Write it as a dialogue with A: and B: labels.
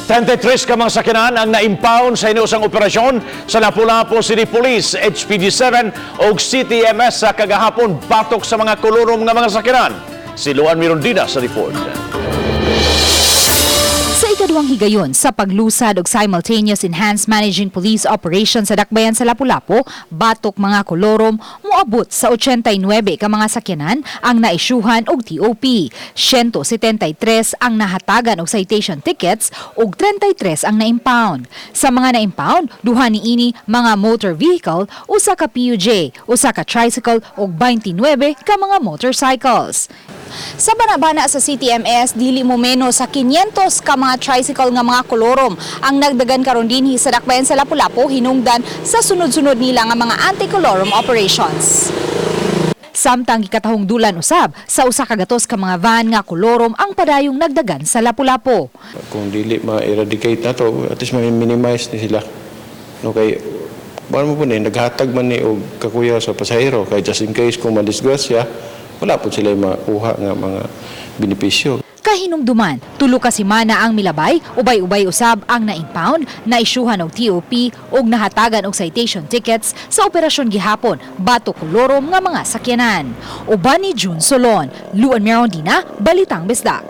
A: 33 ka mga sakyanan ang na-impound sa hinuosang operasyon sa Lapu-Lapu City Police, HPG-7 ug CTMS sa kagahapon batok sa mga kolorum nga mga sakyanan. Si Luan Mirondina sa report.
B: Sa ikaduhang higayon sa paglusad og simultaneous enhanced managing police operation sa dakbayan sa Lapu-Lapu, batok mga kolorum, moabot sa 89 ka mga sakyanan ang naisyuhan og TOP, 173 ang nahatagan og citation tickets ug 33 ang na-impound. Sa mga na-impound, duha niini mga motor vehicle, usa ka PUJ, usa ka tricycle ug 29 ka mga motorcycles. Sa banabana sa CTMS, dili mo menos sa 500 ka mga tricycle nga mga kolorum ang nagdagan karon dinhi sa dakbayan sa Lapu-Lapu hinungdan sa sunod-sunod nila nga mga anti-colorum operations. Samtang gikatahong dulan usab sa 100 ka mga van nga kolorum ang padayong nagdagan sa Lapu-Lapu.
C: Kung dili ma-eradicate na to, at least ma-minimize ni sila. No, kay paano mo po ni naghatag man ni og kakuyaw sa pasahero kay just in case kung madisgrasya, wala po sila makuha nga mga benepisyo.
B: Kahinumduman, 3 ka semana ang milabay, ubay-ubay usab ang na-impound, naisyuhan og TOP ug nahatagan og citation tickets sa operasyon gihapon batok kolorum nga mga sakyanan. Uban ni June Solon, Luan Merondina, Balitang Bisdak.